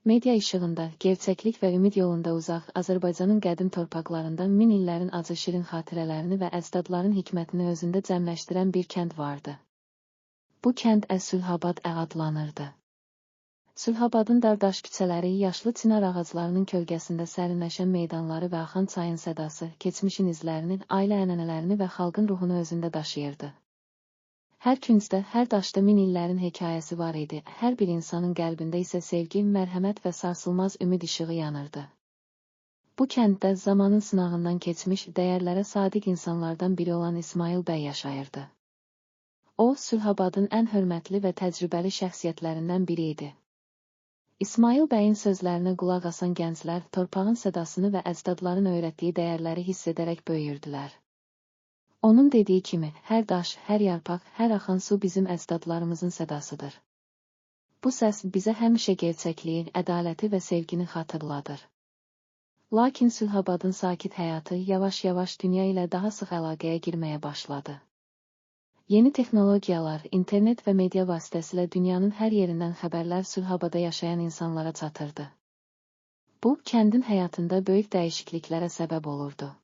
Media işığında, gerçəklik və ümid yolunda uzaq Azərbaycanın qədim torpaqlarında min illərin acı şirin xatirələrini və əcdadların hikmətini özündə cəmləşdirən bir kənd vardı. Bu kənd Sülhabad adlanırdı. Sülhabadın dar daş küçələri, yaşlı çinar ağaclarının kölgəsində sərinləşən meydanları və axan çayın sədası, keçmişin izlərini, ailə ənənələrini və xalqın ruhunu özündə daşıyırdı. Hər küncdə, hər daşda min illərin hekayəsi var idi, hər bir insanın qəlbində isə sevgi, mərhəmət və sarsılmaz ümid işığı yanırdı. Bu kənddə zamanın sınağından keçmiş, dəyərlərə sadiq insanlardan biri olan İsmayıl bəy yaşayırdı. O, Sülhabadın ən hörmətli və təcrübəli şəxsiyyətlərindən biri idi. İsmayıl bəyin sözlərinə qulaq asan gənclər torpağın sədasını və əcdadların öyrətdiyi dəyərləri hiss edərək böyüyürdülər. Onun dediyi kimi, hər daş, hər yarpaq, hər axan su bizim əcdadlarımızın sədasıdır. Bu səs bizə həmişə gerçəkliyi, ədaləti və sevgini xatırladır. Lakin Sülhabadın sakit həyatı yavaş-yavaş dünya ilə daha sıx əlaqəyə girməyə başladı. Yeni texnologiyalar, internet və media vasitəsilə dünyanın hər yerindən xəbərlər Sülhabada yaşayan insanlara çatırdı. Bu, kəndin həyatında böyük dəyişikliklərə səbəb olurdu.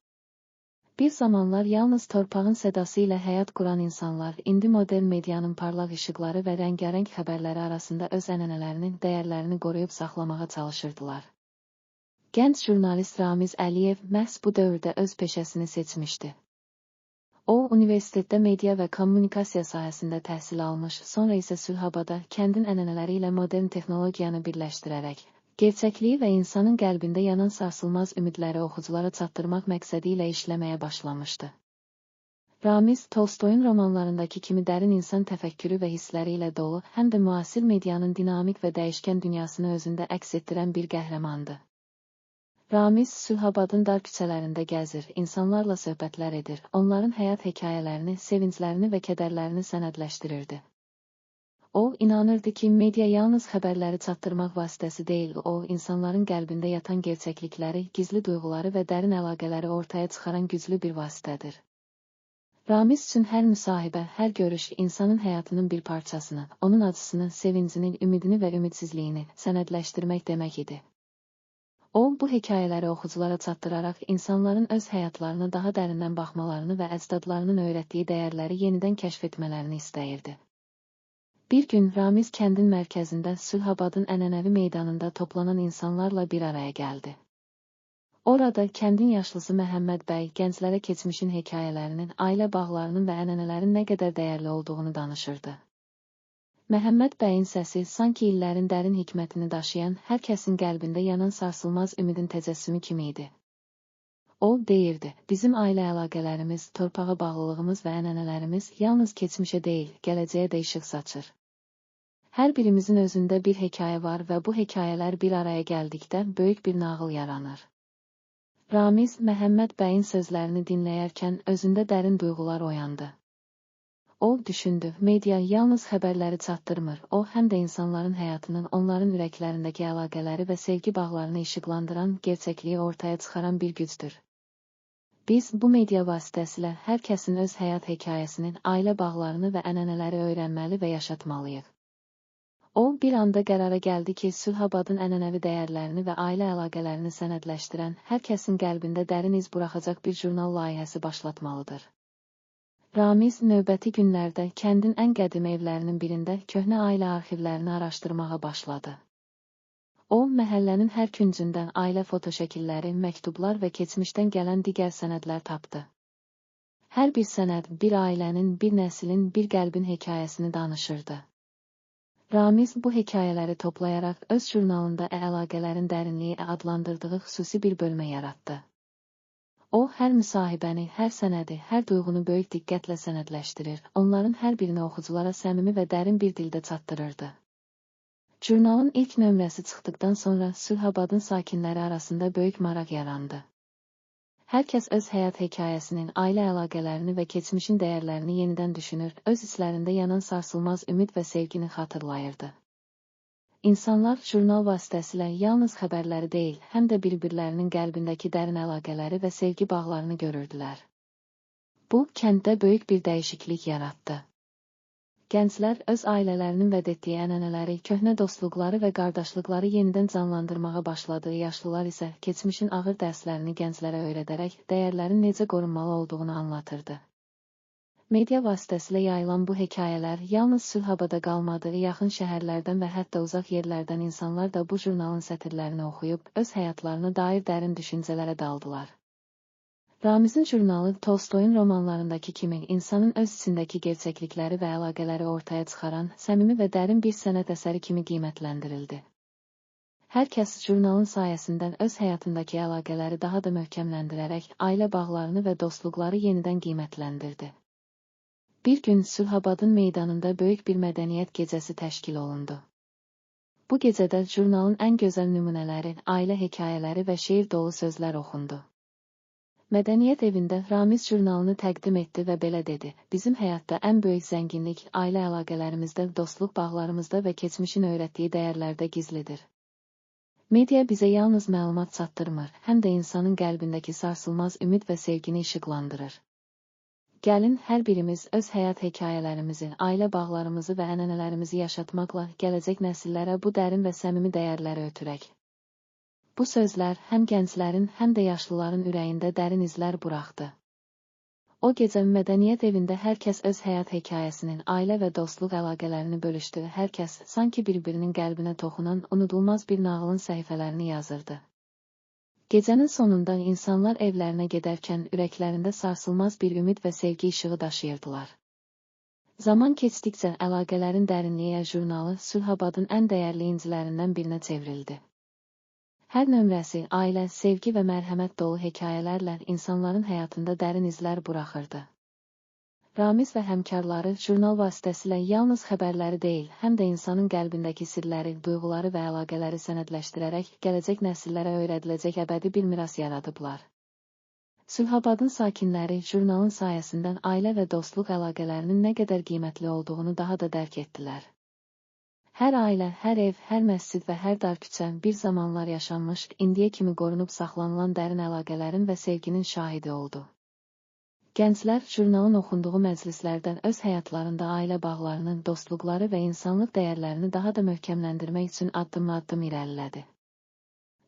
Bir zamanlar yalnız torpağın sədası ilə həyat quran insanlar, indi modern medianın parlaq işıqları və rəngarəng xəbərləri arasında öz ənənələrinin dəyərlərini qoruyub saxlamağa çalışırdılar. Gənc jurnalist Ramiz Əliyev məhz bu dövrdə öz peşəsini seçmişdi. O, universitetdə media və kommunikasiya sahəsində təhsil almış, sonra isə Sülhabada kəndin ənənələri ilə modern texnologiyanı birləşdirərək, gerçəkliyi və insanın qəlbində yanan sarsılmaz ümidləri oxuculara çatdırmaq məqsədi ilə işləməyə başlamışdı. Ramiz, Tolstoyun romanlarındakı kimi dərin insan təfəkkürü və hissləri ilə dolu, həm də müasir medianın dinamik və dəyişkən dünyasını özündə əks etdirən bir qəhrəmandı. Ramiz, Sülhabadın dar küçələrində gəzir, insanlarla söhbətlər edir, onların həyat hekayələrini, sevinclərini və kədərlərini sənədləşdirirdi. O, inanırdı ki, media yalnız xəbərləri çatdırmaq vasitəsi deyil, o, insanların qəlbində yatan gerçəklikləri, gizli duyğuları və dərin əlaqələri ortaya çıxaran güclü bir vasitədir. Ramiz üçün hər müsahibə, hər görüş insanın həyatının bir parçasını, onun acısını, sevincini, ümidini və ümidsizliyini sənədləşdirmək demək idi. O, bu hekayələri oxuculara çatdıraraq insanların öz həyatlarına daha dərindən baxmalarını və əcdadlarının öyrətdiyi dəyərləri yenidən kəşf etmələrini istəyirdi. Bir gün Ramiz kəndin mərkəzində Sülhabadın ənənəvi meydanında toplanan insanlarla bir araya gəldi. Orada kəndin yaşlısı Məhəmməd bəy gənclərə keçmişin hekayələrinin, ailə bağlarının və ənənələrin nə qədər dəyərli olduğunu danışırdı. Məhəmməd bəyin səsi sanki illərin dərin hikmətini daşıyan, hər kəsin qəlbində yanan sarsılmaz ümidin təcəssümü kimi idi. O, deyirdi, bizim ailə əlaqələrimiz, torpağa bağlılığımız və ənənələrimiz yalnız keçmişə deyil, gələcəyə də işıq saçır. Hər birimizin özündə bir hekayə var və bu hekayələr bir araya gəldikdə böyük bir nağıl yaranır. Ramiz, Məhəmməd bəyin sözlərini dinləyərkən özündə dərin duyğular oyandı. O, düşündü, media yalnız xəbərləri çatdırmır, o, həm də insanların həyatının, onların ürəklərindəki əlaqələri və sevgi bağlarını işıqlandıran, gerçəkliyi ortaya çıxaran bir gücdür. Biz bu media vasitəsilə hər kəsin öz həyat hekayəsinin, ailə bağlarını və ənənələri öyrənməli və yaşatmalıyıq. O, bir anda qərara gəldi ki, Sülhabadın ənənəvi dəyərlərini və ailə əlaqələrini sənədləşdirən, hər kəsin qəlbində dərin iz buraxacaq bir jurnal layihəsi başlatmalıdır. Ramiz növbəti günlərdə kəndin ən qədim evlərinin birində köhnə ailə arxivlərini araşdırmağa başladı. O, məhəllənin hər küncündən ailə fotoşəkilləri, məktublar və keçmişdən gələn digər sənədlər tapdı. Hər bir sənəd bir ailənin, bir nəslin, bir qəlbin hekayəsini danışırdı. Ramiz bu hekayələri toplayaraq öz jurnalında əlaqələrin dərinliyi adlandırdığı xüsusi bir bölmə yaratdı. O, hər müsahibəni, hər sənədi, hər duyğunu böyük diqqətlə sənədləşdirir, onların hər birini oxuculara səmimi və dərin bir dildə çatdırırdı. Jurnalın ilk nömrəsi çıxdıqdan sonra Sülhabadın sakinləri arasında böyük maraq yarandı. Hər kəs öz həyat hekayəsinin, ailə əlaqələrini və keçmişin dəyərlərini yenidən düşünür, öz içlərində yanan sarsılmaz ümid və sevgini xatırlayırdı. İnsanlar jurnal vasitəsilə yalnız xəbərləri deyil, həm də bir-birlərinin qəlbindəki dərin əlaqələri və sevgi bağlarını görürdülər. Bu, kənddə böyük bir dəyişiklik yaratdı. Gənclər öz ailələrinin vəd etdiyi ənənələri, köhnə dostluqları və qardaşlıqları yenidən canlandırmağa başladı, yaşlılar isə keçmişin ağır dərslərini gənclərə öyrədərək dəyərlərin necə qorunmalı olduğunu anlatırdı. Media vasitəsilə yayılan bu hekayələr yalnız Sülhabada qalmadı, yaxın şəhərlərdən və hətta uzaq yerlərdən insanlar da bu jurnalın sətirlərini oxuyub, öz həyatlarına dair dərin düşüncələrə daldılar. Ramizin jurnalı Tolstoyun romanlarındakı kimi insanın öz içindəki gerçəklikləri və əlaqələri ortaya çıxaran, səmimi və dərin bir sənət əsəri kimi qiymətləndirildi. Hər kəs jurnalın sayəsində öz həyatındakı əlaqələri daha da möhkəmləndirərək ailə bağlarını və dostluqları yenidən qiymətləndirdi. Bir gün Sülhabadın meydanında böyük bir mədəniyyət gecəsi təşkil olundu. Bu gecədə jurnalın ən gözəl nümunələri, ailə hekayələri və şeir dolu sözlər oxundu. Mədəniyyət evində Ramiz jurnalını təqdim etdi və belə dedi: "Bizim həyatda ən böyük zənginlik ailə əlaqələrimizdə, dostluq bağlarımızda və keçmişin öyrətdiyi dəyərlərdə gizlidir. Media bizə yalnız məlumat çatdırmır, həm də insanın qəlbindəki sarsılmaz ümid və sevgini işıqlandırır. Gəlin, hər birimiz öz həyat hekayələrimizi, ailə bağlarımızı və ənənələrimizi yaşatmaqla gələcək nəsillərə bu dərin və səmimi dəyərləri ötürək." Bu sözlər həm gənclərin, həm də yaşlıların ürəyində dərin izlər buraxdı. O gecə mədəniyyət evində hər kəs öz həyat hekayəsinin, ailə və dostluq əlaqələrini bölüşdü. Hər kəs sanki bir-birinin qəlbinə toxunan unudulmaz bir nağılın səhifələrini yazırdı. Gecənin sonunda insanlar evlərinə gedərkən ürəklərində sarsılmaz bir ümid və sevgi işığı daşıyırdılar. Zaman keçdikcə Əlaqələrin Dərinliyi jurnalı Sülhabadın ən dəyərli incilərindən birinə çevrildi. Hər nömrəsi ailə, sevgi və mərhəmət dolu hekayələrlə insanların həyatında dərin izlər buraxırdı. Ramiz və həmkarları jurnal vasitəsilə yalnız xəbərləri deyil, həm də insanın qəlbindəki sirləri, duyğuları və əlaqələri sənədləşdirərək gələcək nəsillərə öyrədiləcək əbədi bir miras yaradıblar. Sülhabadın sakinləri jurnalın sayəsində ailə və dostluq əlaqələrinin nə qədər qiymətli olduğunu daha da dərk etdilər. Hər ailə, hər ev, hər məscid və hər dar küçə bir zamanlar yaşanmış, indiyə kimi qorunub saxlanılan dərin əlaqələrin və sevginin şahidi oldu. Gənclər jurnalın oxunduğu məclislərdən öz həyatlarında ailə bağlarını, dostluqları və insanlıq dəyərlərini daha da möhkəmləndirmək üçün addım-addım irəlilədi.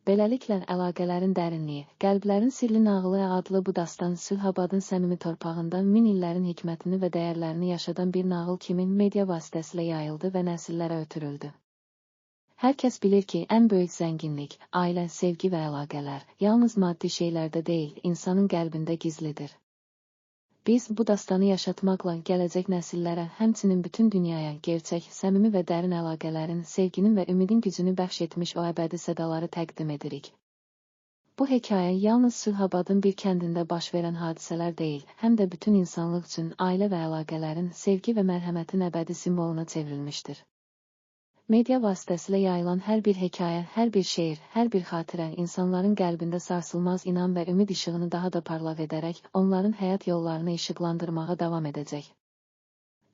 Beləliklə, Əlaqələrin Dərinliyi, Qəlblərin Sirli Nağılı adlı bu dastan Sülhabadın səmimi torpağında min illərin hikmətini və dəyərlərini yaşadan bir nağıl kimi media vasitəsilə yayıldı və nəsillərə ötürüldü. Hər kəs bilir ki, ən böyük zənginlik, ailə, sevgi və əlaqələr yalnız maddi şeylərdə deyil, insanın qəlbində gizlidir. Biz bu dastanı yaşatmaqla gələcək nəsillərə, həmçinin bütün dünyaya gerçək, səmimi və dərin əlaqələrin, sevginin və ümidin gücünü bəxş etmiş o əbədi sədaları təqdim edirik. Bu hekayə yalnız Sülhabadın bir kəndində baş verən hadisələr deyil, həm də bütün insanlıq üçün ailə və əlaqələrin, sevgi və mərhəmətin əbədi simvoluna çevrilmişdir. Media vasitəsilə yayılan hər bir hekayə, hər bir şeir, hər bir xatirə insanların qəlbində sarsılmaz inam və ümid işığını daha da parlaq edərək onların həyat yollarını işıqlandırmağa davam edəcək.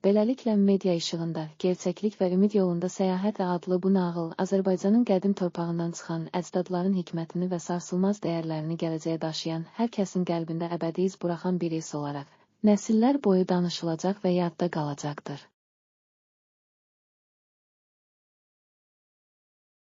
Beləliklə, media işığında, gerçəklik və ümid yolunda səyahət adlı bu nağıl Azərbaycanın qədim torpağından çıxan əcdadların hikmətini və sarsılmaz dəyərlərini gələcəyə daşıyan, hər kəsin qəlbində əbədi iz buraxan bir iz olaraq nəsillər boyu danışılacaq və yadda qalacaqdır.